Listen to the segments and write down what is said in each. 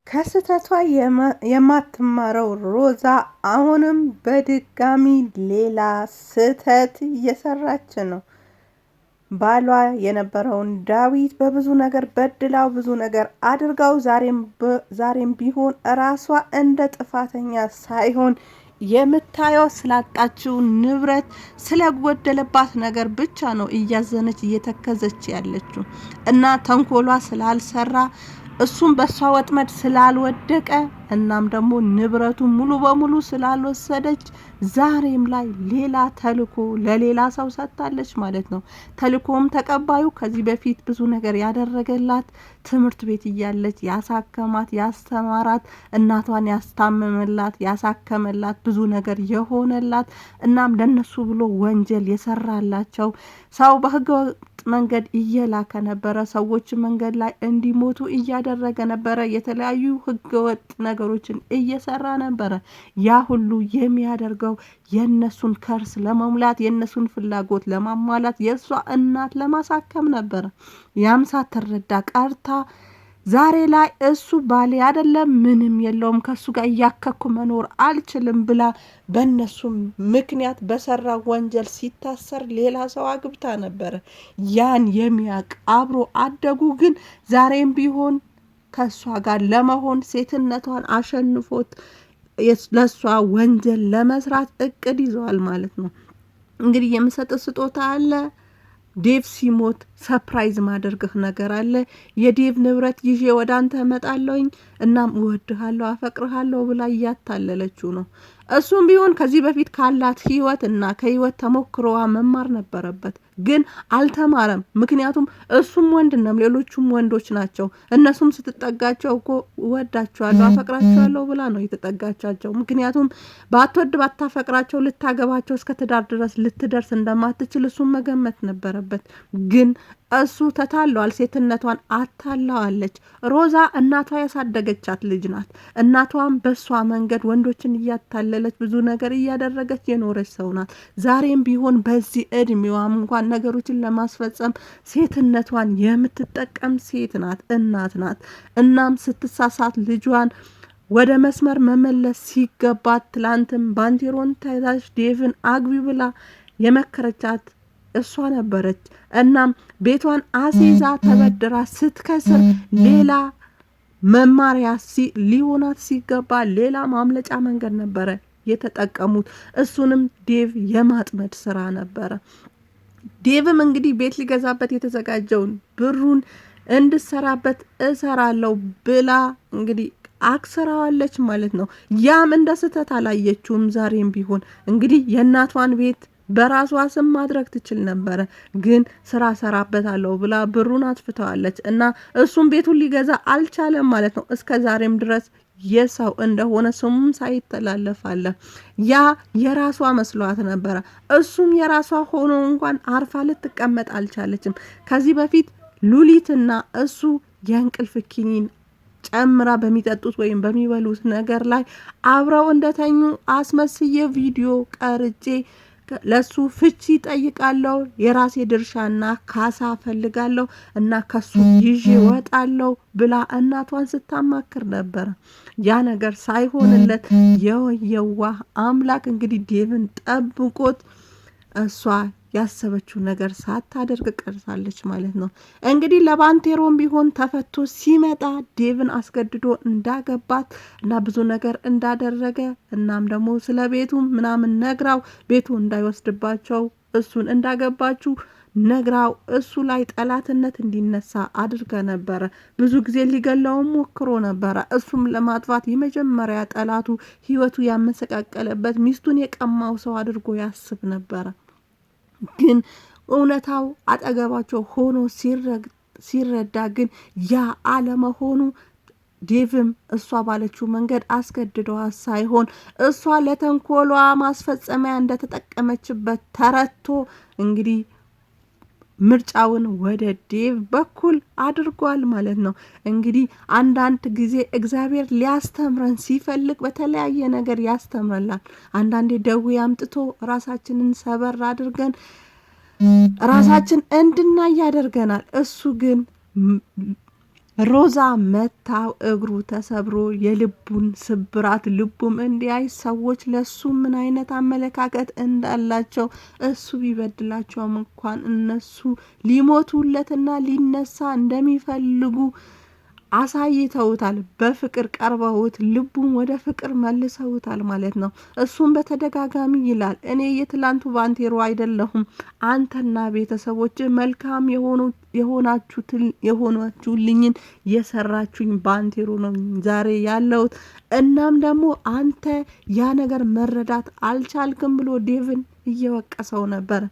ከስህተቷ የማትማረው ሮዛ አሁንም በድጋሚ ሌላ ስህተት እየሰራች ነው። ባሏ የነበረውን ዳዊት በብዙ ነገር በድላው ብዙ ነገር አድርጋው ዛሬም ቢሆን እራሷ እንደ ጥፋተኛ ሳይሆን የምታየው ስላጣችው ንብረት ስለጎደለባት ነገር ብቻ ነው እያዘነች እየተከዘች ያለችው እና ተንኮሏ ስላልሰራ፣ እሱም በእሷ ወጥመድ ስላልወደቀ፣ እናም ደግሞ ንብረቱ ሙሉ በሙሉ ስላልወሰደች ዛሬም ላይ ሌላ ተልኮ ለሌላ ሰው ሰጥታለች ማለት ነው። ተልኮም ተቀባዩ ከዚህ በፊት ብዙ ነገር ያደረገላት፣ ትምህርት ቤት እያለች ያሳከማት፣ ያስተማራት፣ እናቷን ያስታመመላት፣ ያሳከመላት፣ ብዙ ነገር የሆነላት፣ እናም ለነሱ ብሎ ወንጀል የሰራላቸው ሰው በህገወጥ መንገድ እየላከ ነበረ። ሰዎች መንገድ ላይ እንዲሞቱ እያደረገ ነበረ። የተለያዩ ህገወጥ ነገሮችን እየሰራ ነበረ። ያ ሁሉ የሚያደርገው የእነሱን ከርስ ለመሙላት፣ የእነሱን ፍላጎት ለማሟላት፣ የእሷ እናት ለማሳከም ነበረ። ያም ሳትረዳ ቀርታ ዛሬ ላይ እሱ ባሌ አይደለም፣ ምንም የለውም፣ ከእሱ ጋር እያከኩ መኖር አልችልም ብላ በእነሱ ምክንያት በሰራ ወንጀል ሲታሰር ሌላ ሰው አግብታ ነበረ። ያን የሚያውቅ አብሮ አደጉ ግን ዛሬም ቢሆን ከእሷ ጋር ለመሆን ሴትነቷን አሸንፎት ለእሷ ወንጀል ለመስራት እቅድ ይዘዋል ማለት ነው። እንግዲህ የምሰጥ ስጦታ አለ፣ ዴቭ ሲሞት surprise ማደርግህ ነገር አለ። የዴቭ ንብረት ይዤ ወደ አንተ እመጣለሁኝ፣ እናም እወድሃለሁ፣ አፈቅርሃለሁ ብላ እያታለለችው ነው። እሱም ቢሆን ከዚህ በፊት ካላት ህይወት እና ከህይወት ተሞክሮዋ መማር ነበረበት፣ ግን አልተማረም። ምክንያቱም እሱም ወንድ ነው፣ ሌሎቹም ወንዶች ናቸው። እነሱም ስትጠጋቸው እኮ እወዳቸዋለሁ፣ አፈቅራቸዋለሁ ብላ ነው የተጠጋቻቸው። ምክንያቱም ባትወድ ባታፈቅራቸው ልታገባቸው እስከ ትዳር ድረስ ልትደርስ እንደማትችል እሱም መገመት ነበረበት፣ ግን እሱ ተታለዋል። ሴትነቷን አታለዋለች። ሮዛ እናቷ ያሳደገቻት ልጅ ናት። እናቷም በእሷ መንገድ ወንዶችን እያታለለች ብዙ ነገር እያደረገች የኖረች ሰው ናት። ዛሬም ቢሆን በዚህ እድሜዋም እንኳን ነገሮችን ለማስፈጸም ሴትነቷን የምትጠቀም ሴት ናት፣ እናት ናት። እናም ስትሳሳት ልጇን ወደ መስመር መመለስ ሲገባት ትላንትም ባንቴሮን ታይታሽ ዴቭን አግቢ ብላ የመከረቻት እሷ ነበረች። እናም ቤቷን አስይዛ ተበድራ ስትከስር ሌላ መማሪያ ሊሆናት ሲገባ ሌላ ማምለጫ መንገድ ነበረ የተጠቀሙት። እሱንም ዴቭ የማጥመድ ስራ ነበረ። ዴቭም እንግዲህ ቤት ሊገዛበት የተዘጋጀውን ብሩን እንድሰራበት እሰራለሁ ብላ እንግዲህ አክስራዋለች ማለት ነው። ያም እንደ ስህተት አላየችውም። ዛሬም ቢሆን እንግዲህ የእናቷን ቤት በራሷ ስም ማድረግ ትችል ነበረ፣ ግን ስራ ሰራበታለሁ ብላ ብሩን አጥፍተዋለች እና እሱም ቤቱን ሊገዛ አልቻለም ማለት ነው። እስከ ዛሬም ድረስ የሰው እንደሆነ ስሙም ሳይተላለፍ አለ። ያ የራሷ መስሏት ነበረ። እሱም የራሷ ሆኖ እንኳን አርፋ ልትቀመጥ አልቻለችም። ከዚህ በፊት ሉሊትና እሱ የእንቅልፍ ኪኒን ጨምራ በሚጠጡት ወይም በሚበሉት ነገር ላይ አብረው እንደተኙ አስመስዬ ቪዲዮ ቀርጬ ለሱ ፍቺ ጠይቃለሁ፣ የራሴ ድርሻና ካሳ ፈልጋለሁ እና ከሱ ይዤ ወጣለሁ ብላ እናቷን ስታማክር ነበረ። ያ ነገር ሳይሆንለት የየዋህ አምላክ እንግዲህ ዴቭን ጠብቆት እሷ ያሰበችው ነገር ሳታደርግ ቀርታለች ማለት ነው። እንግዲህ ለባንቴሮም ቢሆን ተፈቶ ሲመጣ ዴቭን አስገድዶ እንዳገባት እና ብዙ ነገር እንዳደረገ፣ እናም ደግሞ ስለ ቤቱ ምናምን ነግራው ቤቱ እንዳይወስድባቸው እሱን እንዳገባችው ነግራው እሱ ላይ ጠላትነት እንዲነሳ አድርገ ነበረ። ብዙ ጊዜ ሊገለውም ሞክሮ ነበረ። እሱም ለማጥፋት የመጀመሪያ ጠላቱ፣ ህይወቱ ያመሰቃቀለበት፣ ሚስቱን የቀማው ሰው አድርጎ ያስብ ነበረ። ግን እውነታው አጠገባቸው ሆኖ ሲረዳ ግን ያ አለመሆኑ፣ ዴቭም እሷ ባለችው መንገድ አስገድደዋ ሳይሆን እሷ ለተንኮሏ ማስፈጸሚያ እንደተጠቀመችበት ተረቶ እንግዲህ ምርጫውን ወደ ዴቭ በኩል አድርጓል ማለት ነው። እንግዲህ አንዳንድ ጊዜ እግዚአብሔር ሊያስተምረን ሲፈልግ በተለያየ ነገር ያስተምረናል። አንዳንዴ ደዌ አምጥቶ ራሳችንን ሰበር አድርገን ራሳችን እንድናይ ያደርገናል። እሱ ግን ሮዛ መታው፣ እግሩ ተሰብሮ የልቡን ስብራት ልቡም እንዲያይ ሰዎች ለሱ ምን አይነት አመለካከት እንዳላቸው እሱ ቢበድላቸውም እንኳን እነሱ ሊሞቱለትና ሊነሳ እንደሚፈልጉ አሳይተውታል። በፍቅር ቀርበውት ልቡን ወደ ፍቅር መልሰውታል ማለት ነው። እሱም በተደጋጋሚ ይላል እኔ የትላንቱ ባንቴሮ አይደለሁም፣ አንተና ቤተሰቦች መልካም የሆናችሁልኝን የሰራችሁኝ ባንቴሮ ነው ዛሬ ያለሁት። እናም ደግሞ አንተ ያ ነገር መረዳት አልቻልክም ብሎ ዴቭን እየወቀሰው ነበር።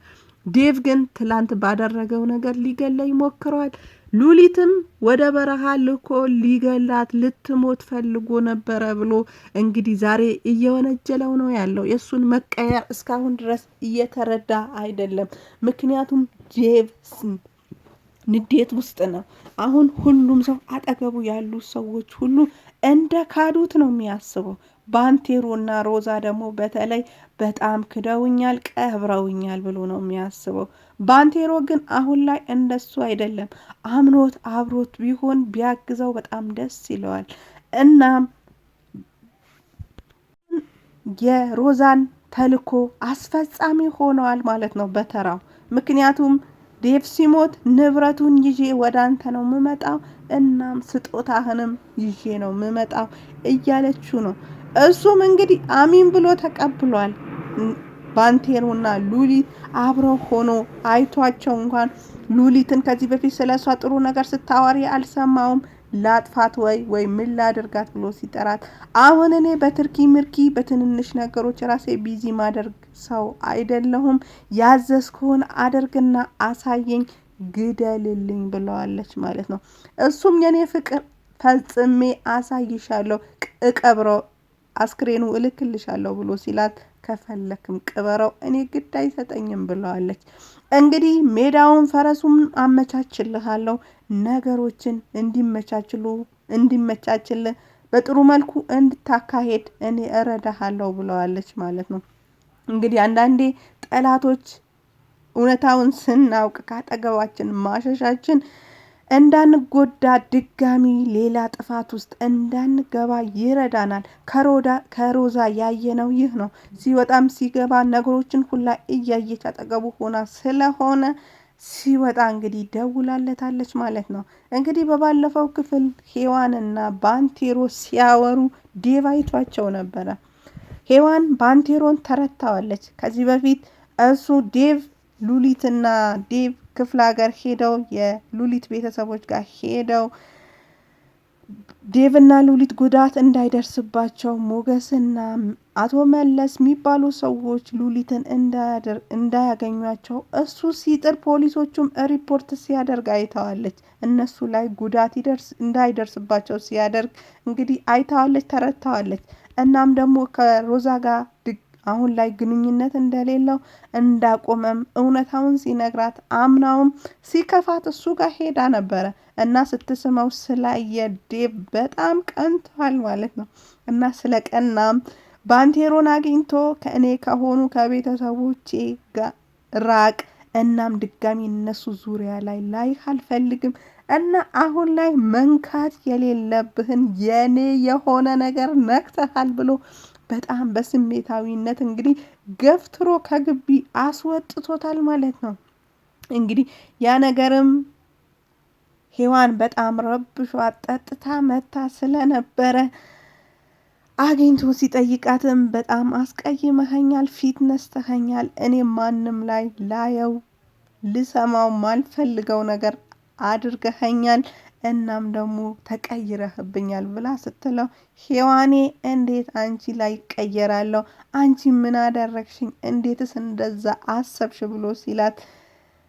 ዴቭ ግን ትላንት ባደረገው ነገር ሊገለኝ ሞክሯል። ሉሊትም ወደ በረሃ ልኮ ሊገላት ልትሞት ፈልጎ ነበረ ብሎ እንግዲህ ዛሬ እየወነጀለው ነው ያለው። የእሱን መቀየር እስካሁን ድረስ እየተረዳ አይደለም። ምክንያቱም ዴቭ ንዴት ውስጥ ነው። አሁን ሁሉም ሰው አጠገቡ ያሉ ሰዎች ሁሉ እንደ ካዱት ነው የሚያስበው። ባንቴሮና ሮዛ ደግሞ በተለይ በጣም ክደውኛል፣ ቀብረውኛል ብሎ ነው የሚያስበው። ባንቴሮ ግን አሁን ላይ እንደሱ አይደለም። አምኖት አብሮት ቢሆን ቢያግዘው በጣም ደስ ይለዋል። እናም የሮዛን ተልኮ አስፈጻሚ ሆነዋል ማለት ነው በተራው። ምክንያቱም ዴቭ ሲሞት ንብረቱን ይዤ ወደ አንተ ነው ምመጣው፣ እናም ስጦታህንም ይዤ ነው ምመጣው እያለችው ነው። እሱም እንግዲህ አሚን ብሎ ተቀብሏል። ባንቴሮና ሉሊት አብረው ሆኖ አይቷቸው እንኳን ሉሊትን ከዚህ በፊት ስለ እሷ ጥሩ ነገር ስታወሪ አልሰማውም፣ ላጥፋት ወይ ወይ ምን ላድርጋት ብሎ ሲጠራት፣ አሁን እኔ በትርኪ ምርኪ በትንንሽ ነገሮች ራሴ busy ማደርግ ሰው አይደለሁም፣ ያዘዝኩህን አደርግና አሳየኝ፣ ግደልልኝ ብለዋለች ማለት ነው። እሱም የኔ ፍቅር ፈጽሜ አሳይሻለሁ፣ እቀብረው አስክሬኑ እልክልሻለሁ ብሎ ሲላት ከፈለክም ቅበረው እኔ ግድ አይሰጠኝም ብለዋለች። እንግዲህ ሜዳውን ፈረሱም አመቻችልሃለሁ ነገሮችን እንዲመቻችሉ እንዲመቻችል በጥሩ መልኩ እንድታካሄድ እኔ እረዳሃለሁ ብለዋለች ማለት ነው። እንግዲህ አንዳንዴ ጠላቶች እውነታውን ስናውቅ ካጠገባችን ማሸሻችን እንዳንጎዳ ድጋሚ ሌላ ጥፋት ውስጥ እንዳንገባ ይረዳናል። ከሮዛ ያየነው ይህ ነው። ሲወጣም ሲገባ ነገሮችን ሁላ እያየች አጠገቡ ሆና ስለሆነ ሲወጣ እንግዲህ ደውላለታለች ማለት ነው። እንግዲህ በባለፈው ክፍል ሔዋንና ባንቴሮ ሲያወሩ ዴቭ አይቷቸው ነበረ። ሔዋን ባንቴሮን ተረታዋለች። ከዚህ በፊት እሱ ዴቭ ሉሊትና ዴቭ ክፍለ ሀገር ሄደው የሉሊት ቤተሰቦች ጋር ሄደው ዴቭና ሉሊት ጉዳት እንዳይደርስባቸው ሞገስና አቶ መለስ የሚባሉ ሰዎች ሉሊትን እንዳያገኟቸው እሱ ሲጥር ፖሊሶቹም ሪፖርት ሲያደርግ አይተዋለች። እነሱ ላይ ጉዳት እንዳይደርስባቸው ሲያደርግ እንግዲህ አይተዋለች፣ ተረድተዋለች። እናም ደግሞ ከሮዛ ጋር አሁን ላይ ግንኙነት እንደሌለው እንዳቆመም እውነታውን ሲነግራት አምናውም ሲከፋት እሱ ጋር ሄዳ ነበረ እና ስትስመው ስላየ ዴቭ በጣም ቀንቷል ማለት ነው። እና ስለ ቀናም ባንቴሮን አግኝቶ ከእኔ ከሆኑ ከቤተሰቦቼ ጋር ራቅ፣ እናም ድጋሚ እነሱ ዙሪያ ላይ ላይህ አልፈልግም እና አሁን ላይ መንካት የሌለብህን የኔ የሆነ ነገር ነክተሃል ብሎ በጣም በስሜታዊነት እንግዲህ ገፍትሮ ከግቢ አስወጥቶታል ማለት ነው። እንግዲህ ያ ነገርም ሔዋን በጣም ረብሿ ጠጥታ መታ ስለነበረ አግኝቶ ሲጠይቃትም በጣም አስቀይመኸኛል፣ ፊት ነስተኸኛል፣ እኔ ማንም ላይ ላየው ልሰማው ማልፈልገው ነገር አድርገኸኛል እናም ደግሞ ተቀይረህብኛል ብላ ስትለው ሔዋኔ እንዴት አንቺ ላይ እቀየራለሁ? አንቺ ምን አደረግሽኝ? እንዴትስ እንደዛ አሰብሽ? ብሎ ሲላት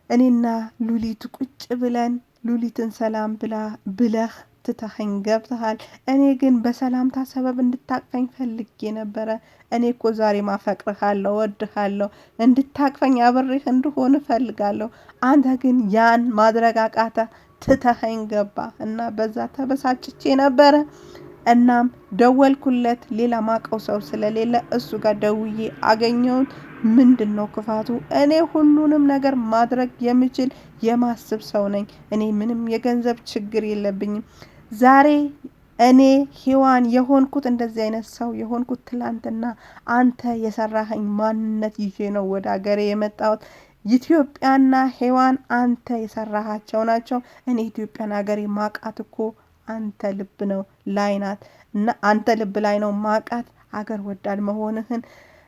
እኔና ሉሊት ቁጭ ብለን ሉሊትን ሰላም ብላ ብለህ ትተኸኝ ገብተሃል። እኔ ግን በሰላምታ ሰበብ እንድታቅፈኝ ፈልጌ ነበረ። እኔ እኮ ዛሬ ማፈቅርሃለሁ፣ ወድሃለሁ፣ እንድታቅፈኝ አብሬህ እንድሆን እፈልጋለሁ። አንተ ግን ያን ማድረግ አቃተ፣ ትተኸኝ ገባ እና በዛ ተበሳጭቼ ነበረ። እናም ደወልኩለት፣ ሌላ ማቀው ሰው ስለሌለ እሱ ጋር ደውዬ አገኘሁት። ምንድን ነው ክፋቱ? እኔ ሁሉንም ነገር ማድረግ የምችል የማስብ ሰው ነኝ። እኔ ምንም የገንዘብ ችግር የለብኝም። ዛሬ እኔ ሔዋን የሆንኩት እንደዚህ አይነት ሰው የሆንኩት ትላንትና አንተ የሰራኸኝ ማንነት ይዤ ነው ወደ ሀገሬ የመጣሁት። ኢትዮጵያና ሔዋን አንተ የሰራሃቸው ናቸው። እኔ ኢትዮጵያን ሀገሬ ማቃት እኮ አንተ ልብ ነው ላይ ናት እና አንተ ልብ ላይ ነው ማቃት አገር ወዳድ መሆንህን፣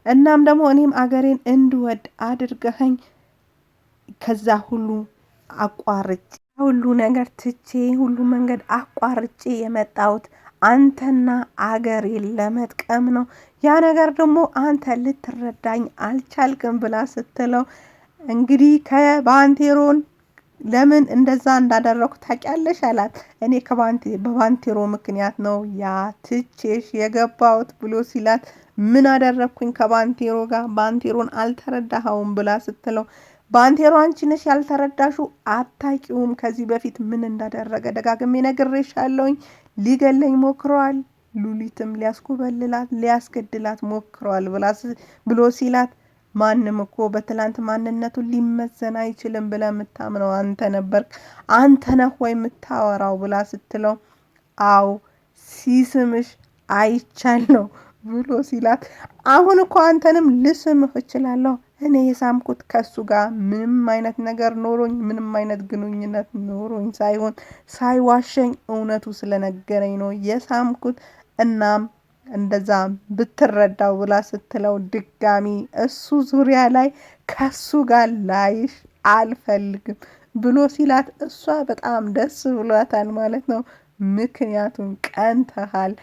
እናም ደግሞ እኔም አገሬን እንድወድ አድርገኸኝ ከዛ ሁሉ አቋርጬ ሁሉ ነገር ትቼ ሁሉ መንገድ አቋርጬ የመጣሁት አንተና አገሬን ለመጥቀም ነው። ያ ነገር ደግሞ አንተ ልትረዳኝ አልቻልክም ብላ ስትለው፣ እንግዲህ ከባንቴሮን ለምን እንደዛ እንዳደረኩ ታውቂያለሽ አላት። እኔ በባንቴሮ ምክንያት ነው ያ ትቼሽ የገባሁት ብሎ ሲላት፣ ምን አደረግኩኝ ከባንቴሮ ጋር? ባንቴሮን አልተረዳኸውም ብላ ስትለው፣ ባንቴሮ አንቺ ነሽ ያልተረዳሹ፣ አታውቂውም። ከዚህ በፊት ምን እንዳደረገ ደጋግሜ ነግሬሻለሁኝ። ሊገለኝ ሞክረዋል፣ ሉሊትም ሊያስኮበልላት ሊያስገድላት ሞክረዋል ብሎ ሲላት፣ ማንም እኮ በትላንት ማንነቱ ሊመዘን አይችልም ብለህ የምታምነው አንተ ነበርክ፣ አንተ ነህ ወይ የምታወራው ብላ ስትለው፣ አዎ ሲስምሽ አይቻለሁ ብሎ ሲላት፣ አሁን እኮ አንተንም ልስምህ እችላለሁ። እኔ የሳምኩት ከሱ ጋር ምንም አይነት ነገር ኖሮኝ ምንም አይነት ግንኙነት ኖሮኝ ሳይሆን ሳይዋሸኝ እውነቱ ስለነገረኝ ነው የሳምኩት። እናም እንደዛ ብትረዳው ብላ ስትለው፣ ድጋሚ እሱ ዙሪያ ላይ ከሱ ጋር ላይሽ አልፈልግም ብሎ ሲላት፣ እሷ በጣም ደስ ብሏታል ማለት ነው። ምክንያቱም ቀንተሃል፣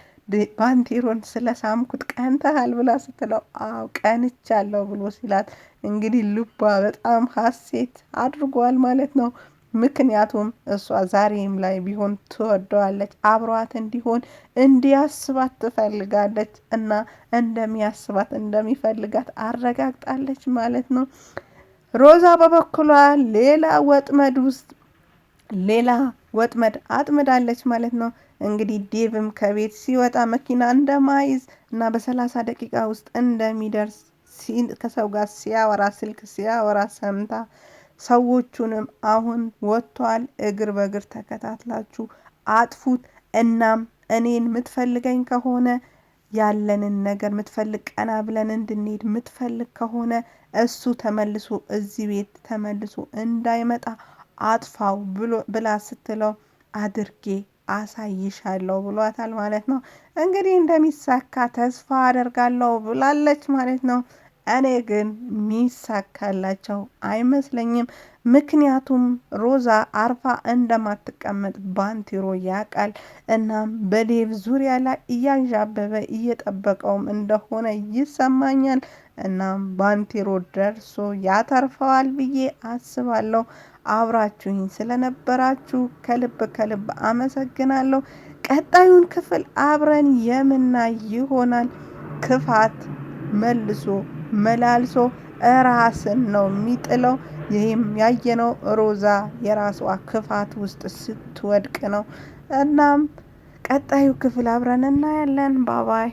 ባንቴሮን ስለሳምኩት ቀንተሃል ብላ ስትለው፣ አዎ ቀንቻለሁ ብሎ ሲላት፣ እንግዲህ ልቧ በጣም ሀሴት አድርጓል ማለት ነው። ምክንያቱም እሷ ዛሬም ላይ ቢሆን ትወደዋለች፣ አብሯት እንዲሆን እንዲያስባት ትፈልጋለች እና እንደሚያስባት እንደሚፈልጋት አረጋግጣለች ማለት ነው። ሮዛ በበኩሏ ሌላ ወጥመድ ውስጥ ሌላ ወጥመድ አጥምዳለች ማለት ነው። እንግዲህ ዴቭም ከቤት ሲወጣ መኪና እንደማይዝ እና በ30 ደቂቃ ውስጥ እንደሚደርስ ከሰው ጋር ሲያወራ ስልክ ሲያወራ ሰምታ፣ ሰዎቹንም አሁን ወጥቷል፣ እግር በእግር ተከታትላችሁ አጥፉት። እናም እኔን ምትፈልገኝ ከሆነ ያለንን ነገር ምትፈልግ ቀና ብለን እንድንሄድ ምትፈልግ ከሆነ እሱ ተመልሶ እዚህ ቤት ተመልሶ እንዳይመጣ አጥፋው ብላ ስትለው፣ አድርጌ አሳይሻለሁ ብሏታል ማለት ነው። እንግዲህ እንደሚሳካ ተስፋ አደርጋለሁ ብላለች ማለት ነው። እኔ ግን ሚሳካላቸው አይመስለኝም። ምክንያቱም ሮዛ አርፋ እንደማትቀመጥ ባንቴሮ ያውቃል። እናም በዴቭ ዙሪያ ላይ እያንዣበበ እየጠበቀውም እንደሆነ ይሰማኛል። እናም ባንቴሮ ደርሶ ያተርፈዋል ብዬ አስባለሁ። አብራችሁኝ ስለነበራችሁ ከልብ ከልብ አመሰግናለሁ። ቀጣዩን ክፍል አብረን የምናይ ይሆናል። ክፋት መልሶ መላልሶ ራስን ነው የሚጥለው። ይህም ያየነው ሮዛ የራሷ ክፋት ውስጥ ስትወድቅ ነው። እናም ቀጣዩ ክፍል አብረን እናያለን። ባባይ።